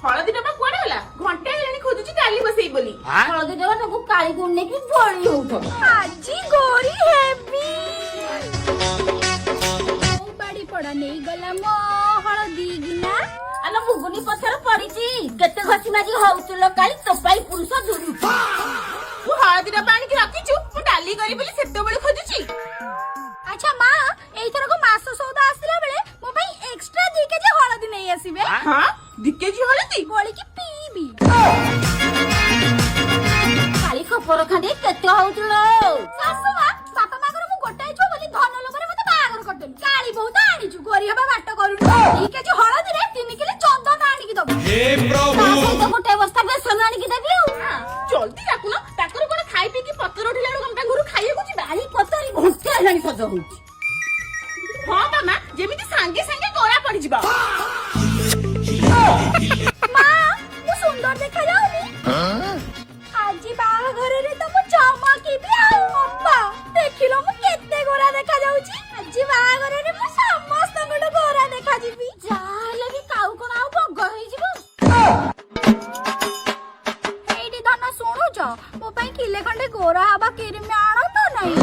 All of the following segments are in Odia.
ହଳଦୀ ଡବା କୁଆଡେ ଗଲା? ଘଣ୍ଟା ହେଲାଣି ଖୋଜୁଛି ଡାଲି ବସେଇ ବୋଲି। ହଳଦୀ ଡବା ତାକୁ କାଳି ଗୁଣ ନେଇକି ବଳି ହଉଥିବ। ଆଜି ଗୋରି ହେବି। ବାଡି ପଡା ନେଇଗଲା ମୋ ହଳଦୀ ଗିନା। ଆଲୋ, ମୁଗୁନି ପଥର ପଡିଛି, କେତେ ଘଷି ମାଜି ହଉଥିଲ କାଳି ତୋପାଇ ପୁରୁଷ ଝୁରୁଛି। ତୁ ହଳଦୀ ଡବା ଆଣିକି ରଖିଛୁ, ମୁଁ ଡାଲି କରିବି ବୋଲି ସେତେବେଳେ ଖୋଜୁଛି। ଆଚ୍ଛା ମା, ଏଇଥରକ ମାସ ସଉଦା ଆସିଲା ବେଳେ ମୋ ପାଇଁ ଏକ୍ସଟ୍ରା 2 କେଜି ହଳଦୀ ନେଇ ଆସିବେ। ହଁ, 2 କେଜି ହଳଦୀ? ଗୋଳିକି ପିଇବି। କାଳି ଖପର ଖାଣ୍ଡି କେତେ ହଉଥିଲ। ଶାଶୁ ମା, ବାପା ମାଙ୍କର ମୁଁ ଗୋଟାଏ ଛୁଆ ବୋଲି ଧନ ଲୋଭରେ ମତେ ବାହାଘର କରିଦେଲୁ। କାଳି ବହୁତ ଆଣିଛୁ, ଗୋରି ହବା ବାଟ କରୁନୁ। 2 କେଜି ହଳଦୀରେ 3 କିଲୋ ଚନ୍ଦନ ଆଣିକି ଦବୁ। ତା ସହିତ ଗୋଟେ ବସ୍ତା ବେସନ ଆଣିକି ଦେବି ଆଉ। ଜଲ୍ଦି ଡାକୁନ, ତାଙ୍କର କଣ ଖାଇ ପିଇକି ପତ୍ର ଉଠିଲା ବେଳକୁ ଆମେ ତାଙ୍କ ଘରୁ ଖାଇବାକୁ ଯିବା? କାଳି ପତରି ଘଣ୍ଟେ ହେଲାଣି ସଜ ହଉଛି। ହଁ ମାମା, ଯେମିତି ସାଙ୍ଗେ ସାଙ୍ଗେ ଗୋରା ପଡିଯିବ। ମା, ମୁଁ ସୁନ୍ଦର ଦେଖାଯାଉନି? ଆଜି ବାହାଘରରେ ତ ମୁଁ ଚମକିବି। ଆଉ ଅପା, ଦେଖିଲ ମୁଁ କେତେ ଗୋରା ଦେଖାଯାଉଛି। ଆଜି ବାହାଘରରେ ମୁଁ ସମସ୍ତଙ୍କଠୁ ଗୋରା ଦେଖାଯିବି। ଯାହା ହେଲେ ବି କାଉ କଣ ଆଉ ବଗ ହେଇଯିବ? ଏଇଠି ଧନ, ଶୁଣୁଛ? ମୋ ପାଇଁ କିଲେ ଖଣ୍ଡେ ଗୋରା ହବା କ୍ରିମ ଆଣ ତ ନାହିଁ?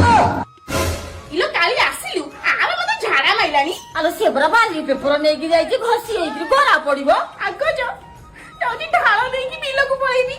ଇଲୋ କାଲି ଆସିଲୁ, ଆର ମତେ ଝାଡା ମାଇଲାଣି। ଆଲୋ, ସେ ପରା ବାଲି ପେପର ନେଇକି ଯାଇଛି, ଘଷି ହେଇକିରି ଗୋରା ପଡିବ। ଆଗ ଯା, ଯାଉଛି ଢାଳ ନେଇକି ବିଲକୁ ପଳେଇବି।